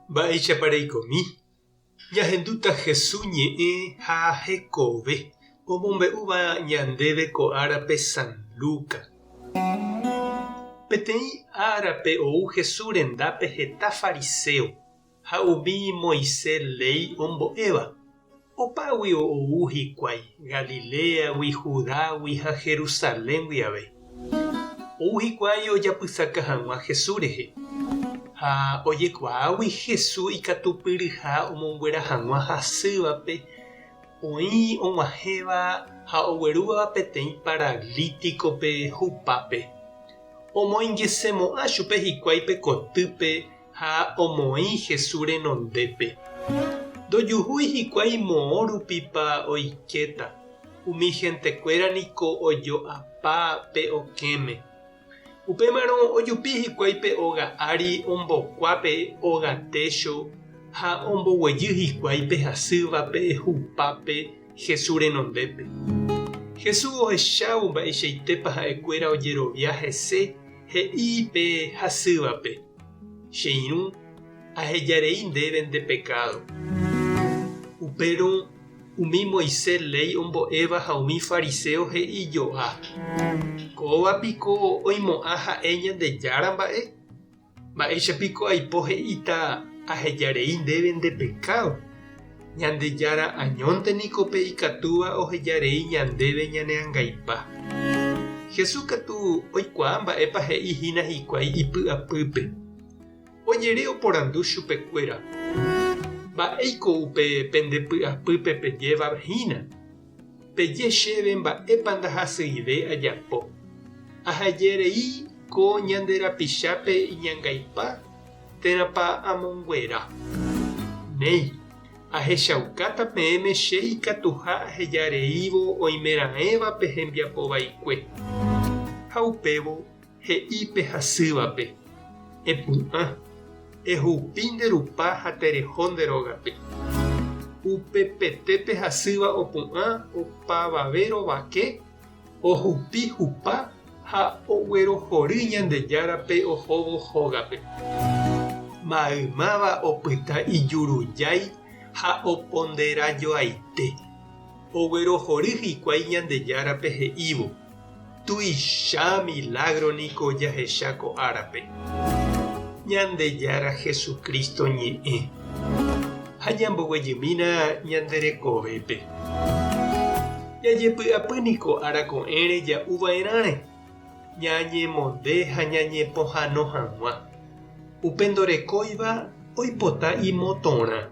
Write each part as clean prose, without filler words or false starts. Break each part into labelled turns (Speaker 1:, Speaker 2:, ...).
Speaker 1: Mba'éichapa reikomi? Ñahendúta Hesu ñe'ẽ ha hekove omombe'úva ñandéve ko árape San Luca. Peteĩ árape ou Hesu rendápe heta fariséo ha umi Moisés léi ombo'éva. Opáguio ou hikuái, Galiléagui, Judágui ha Jerusaléngui avei. Ou hikuái ojapysaka hag̃ua Jesús rehe. Ha ojekuaágui Jesús ikatupyryha omonguera hag̃ua hasývape, oĩ og̃uahẽva ha oguerúva peteĩ paralítikope hupápe. Omoingesemo'ã chupe hikuái pe kotýpe Ha omoĩ Jesús renondépe. Ndojuhúi hikuái moõ rupipa oikéta, umi hentekuéra niko ojo'apa pe okẽme. Upémarõ ojupi hikuái pe óga ári ombokua pe óga técho ha omboguejy hikuái pe hasývape hupápe Jesús renondépe. Jesús ohechávo mba'eichaitépa ha'ekuéra ojerovia hese he'i pe hasývape. Che irũ, ahejarei ndéve nde pekádo. Upérõ umi Moisés léi ombo'éva ha umi fariséo he'i joa, Kóva piko oimo'ã ha'e Ñandejára mba'e? Mba'éicha piko aipo he'íta ahejarei ndéve nde pekádo? Ñandejára añónte niko pe ikatúva ohejarei ñandéve ñane angaipa. Jesús katu oikuaa mba'épa he'i hína hikuái ipy'apýpe. Ojere oporandu chupekuéra, Mba'éiko upe pende py'apýpe pejéva hína? Peje chéve mba'épa ndahasyive ajapo. Ahajerei ko ñande rapichápe iñangaipa térãpa amonguera. Néi, ahechaukáta peẽme che ikatuha aheja reívo oimeraẽvape hembiapo vaikue. Ha upévo he'i pe hasývape, Epu'ã, ehupi nde rupa ha tereho nde rógape. Upepete pe hasýva opu'ã opavave rovake, ohupi hupa ha oguerohory Ñandejárape ohóvo hógape. Maymáva opyta ijurujái ha oponderajoaite. Oguerohory hikuái Ñandejárape he'ívo, Tuicha milágro niko jahecha ko árape. Ñandejára Jesucristo ñe'ẽ. Ha ñamboguejymína ñande rekovépe. Jajepy'apy niko ára ko'ẽre ja'u va'erãre, ñañemonde ha ñañepohãno hag̃ua. Upe ndorekóiva oipota imotorã,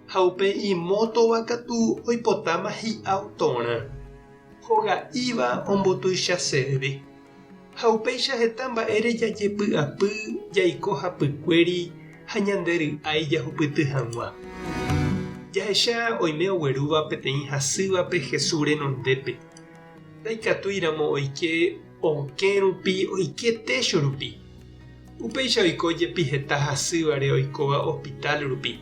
Speaker 1: ha upe imótova katu oipotáma hi'autorã. Hoga'íva ombotuichaseve. Ha upéicha heta mba'ére jajepy'apy jaiko hapykuéri ha ñande ry'ái jahupyty hag̃ua. Jahecha oime oguerúva peteĩ hasývape Jesús renondépe. Ndaikatúiramo oike okẽ rupi oike técho rupi. Upéicha oiko jepi heta hasývare oikóva hospital rupi.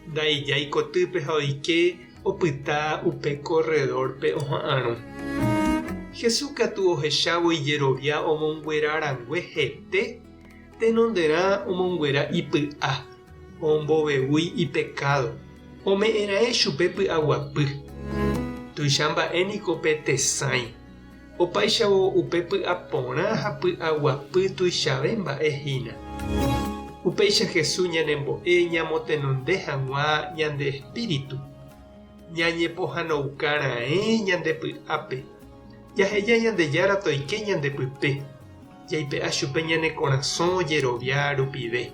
Speaker 1: Ndaijái kotýpe ha oike opyta upe korredórpe oha'arõ. Jesús katu ohechávo ijerovia omonguera rangue hete, tenonderã omonguera ipy'a, ombovevúi ipekádo, ome'ẽraẽ chupe py'aguapy. Tuicha mba'e niko pe tesãi. Opáichavo upe py'aporã ha py'aguapy tuichave mba'e hína. Upéicha Jesús ñanembo'e ñamotenonde hag̃ua ñande espíritu, ñañepohãnouka raẽ ñande py'ápe, jaheja Ñandejára toike ñande pype, jaipe'a chupe ñane korasõ jerovia rupive.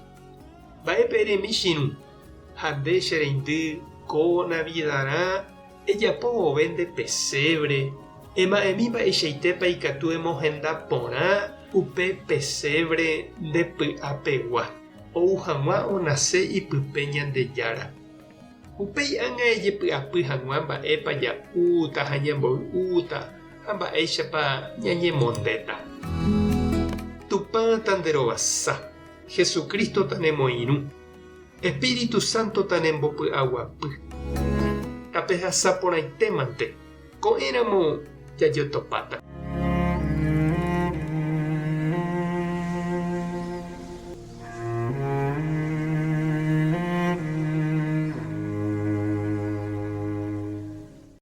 Speaker 1: Mba'épa eremi che irũ ha nde che reindy ko Navidarã Ejapo vove nde pesebre, ema'ẽmi mba'eichaitépa ikatu emohenda porã upe pesebre nde py'a pegua, ou hag̃ua onase ipype Ñandejára. Upéi ág̃a ejepy'apy hag̃ua mba'épa ja'úta ha ñamboy'úta ha mba'éichapa ñañemondéta. Tupã tanderovasa, Jesucristo tanemoirũ. Espíritu Santo tanembopy'aguapy. Tapehasa porãitémante, ko'ẽramo jajotopáta.